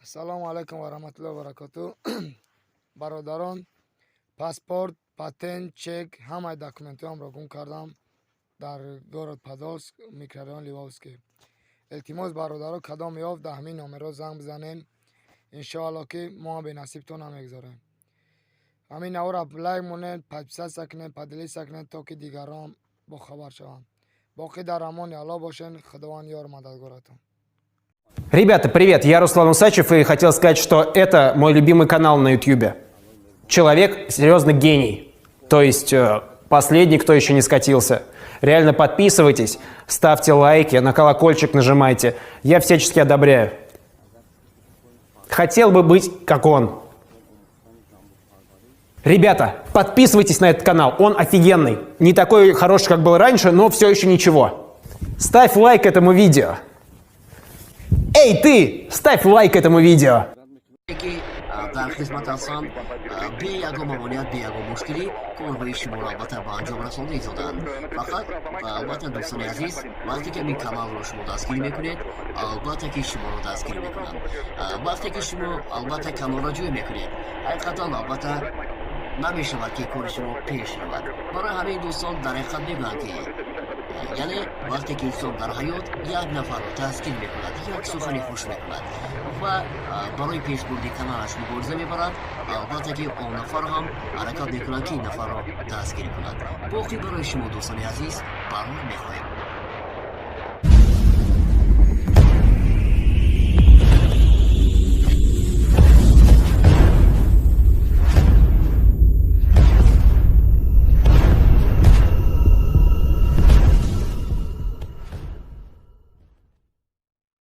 Ассалому алайкум ва раҳматуллоҳи ва баракоту. Бародарон, паспорт, патент, чек, ҳамаи документҳоямро гум кардам дар город Подольск, микрорайон Львовский. Илтимос, бародаро, кадом ёфт, дар ҳамин номерҳо занг бизанем. Иншоалло, ки мо ҳам бенасибтон намегзорем. Ҳамин наворро лайк монед, подписаться кунед, поделиться кунед, то ки дигарон бохабар шаванд. Боқӣ дар амони Аллоҳ бошед. Худованд ёр мададгоратон. Ребята, привет, я Руслан Усачев и хотел сказать, что это мой любимый канал на YouTube. Человек серьезно гений. То есть последний, кто еще не скатился. Реально подписывайтесь, ставьте лайки, на колокольчик нажимайте. Я всячески одобряю. Хотел бы быть как он. Ребята, подписывайтесь на этот канал, он офигенный. Не такой хороший, как был раньше, но все еще ничего. Ставь лайк этому видео. Эй, ты! Ставь лайк этому видео! Ки дар хизмат ҳастанд, бе ягон мамоният, бе ягон мушкилӣ корҳои шуморо албатта ба анҷом расонда истоданд. Фақат албатта, дӯстони азиз, вақте ки ҳамин каналро шумо дастгирӣ мекунед, албатта ки шуморо дастгирӣ мекунанд. Вақте ки шумо албатта канораҷӯй мекунед, ҳақиқатан албатта намешавад, ки кори шумо пеш равад. Барои ҳамин, дӯстон, дар ҳақиқат мегӯянд, ки яъне вақте ки инсон дар ҳаёт як нафарро дастгир мекунад, як сухани хуш мекунад ва барои пешбурди каналаш мубориза мебарад, албатта ки он нафар ҳам ҳаракат мекунад, ки ин нафарро дастгирӣ кунад. Боқӣ барои шумо, дӯстони азиз, барор мехоҳем.